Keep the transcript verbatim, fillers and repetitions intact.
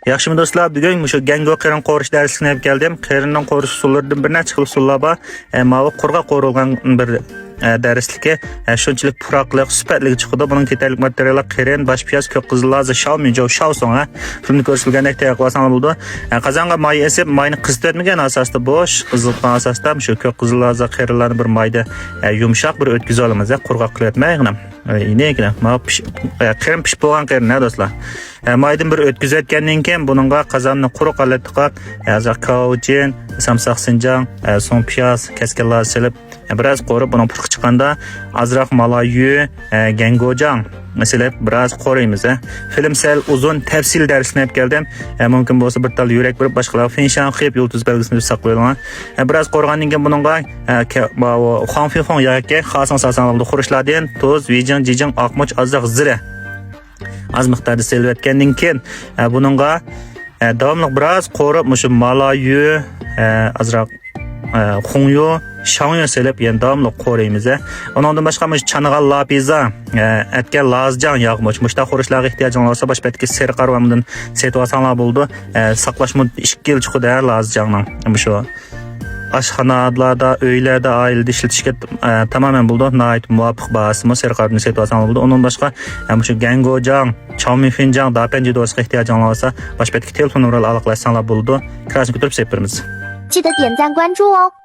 ياخشىمۇ دوستلار، بۈگۈن مۇشۇ گەڭگو قېرىن قورۇش دەرسلىكىنى ئېلىپ كەلدىم. قېرىننىڭ قورۇش ئۇسۇللىرىدىن بىر نەچچە خىل ئۇسۇللار بار. ئە، ماۋۇ قۇرغاق قورۇلغان بىر، ئە، دەرسلىكى، ئە، شۇنچىلىك پۇراقلىق، سۈپەتلىك چىقىدۇ. بۇنىڭ كېتەرلىك ماتېرىياللار قېرىن، باش پىياز، كۆك قىزىل لازا، شاۋمىجو، شاۋسۇڭ، ھە. فىلىمدا كۆرسىتىلگەندەك تەييار قىلىۋالساڭلار بولىدۇ. ئە، قازانغا ماي ئېسىپ، ماينى قىزىتىۋەتمىگەن ئاساستا بوش قىزىتقان ئاساستا مۇشۇ كۆك قىزىل لازا قېرىنلارنى بىر مايدا، ئە، يۇمشاق بىر ئۆتكۈزۈۋالىمىز، ھە، قۇرغاق قىلىۋەتمەي يەنە. ئە، يەنە، ماۋۇ پىش-، ئە، قېرىن پىشىپ بولغان قېرىن، ھە، دوستلار. ئە، مايدىن بىر ئۆتكۈزۈۋەتكەندىن كېيىن، بۇنىڭغا قازاننى قۇرۇق ھالەتتە قىلىپ، ئە، ئازراق كاۋچىن، سامساق سىنجاڭ، ئە، سوڭ پىياز، كەسكەنلار سېلىپ، ئە، بىراز قورۇپ، بۇنىڭ پۇرىقى چىققاندا، ئازراق مالايۈ، ئە، گەڭگوجاڭ سېلىپ، بىراز قورۇيمىز، ئە. فىلىم سەل ئۇزۇن، تەپسىلىي دەرسلىكنى ئېلىپ كەلدىم. ئە، مۇمكىن بولسا بىر تال يۈرەك بېرىپ، باشقىلارغا فىنشاڭ قىلىپ، يۇلتۇز بەلگىسىنى بېسىپ ساقلىۋېلىڭلار. ئە، بىراز قورۇغاندىن كېيىن بۇنىڭغا، ئە، كە-، ماۋۇ خۇاڭفىخۇڭ ياكى خاسىڭ ساساڭلاردا خۇرۇچلاردىن تۇز، ۋىجىڭ، جىجىڭ، ئاقمۇچ، ئازراق زىرە. ئاز مىقداردا سېلىۋەتكەندىن كېيىن، ئە، بۇنىڭغا، ئە، داۋاملىق بىراز قورۇپ، مۇشۇ مالايۈ، ئە، ئازراق، ئە، خۇڭيۇ، شاڭيۇ سېلىپ، يەنە داۋاملىق قورۇيمىز، ئە. ئۇنىڭدىن باشقا مۇشۇ چانىغان لاپىزا، ئە، ئەتكەن لازىجاڭ ياغمۇچ، مۇشۇنداق خۇرۇچلارغا ئېھتىياجىڭلار بولسا، باش بەتتىكى سېرىق ئارماندىن سېتىۋالساڭلار بولىدۇ. ئە، ساقلاشمۇ ئىككى يىل چىقىدۇ، ھە، لازىجاڭنىڭ. مۇشۇ ئاشخانىلاردا، ئۆيلەردە، ئائىلىدە ئىشلىتىشكە، ئە، تامامەن بولىدۇ. ناھايىتى مۇۋاپىق باھاسىمۇ، سېرىق ئارمىدىن سېتىۋالساڭلار بولىدۇ. ئۇنىڭدىن باشقا، ئە، مۇشۇ گەڭگوجاڭ، چاۋمىفىنجاڭ، داپەنجى دورىسىغا ئېھتىياجىڭلار بولسا، باش بەتتىكى تېلېفون نومۇرلارغا ئالاقىلەشسەڭلار بولىدۇ. كىراسىنى كۆتۈرۈپ سېلىپ بېرىمىز. 记得点赞关注哦。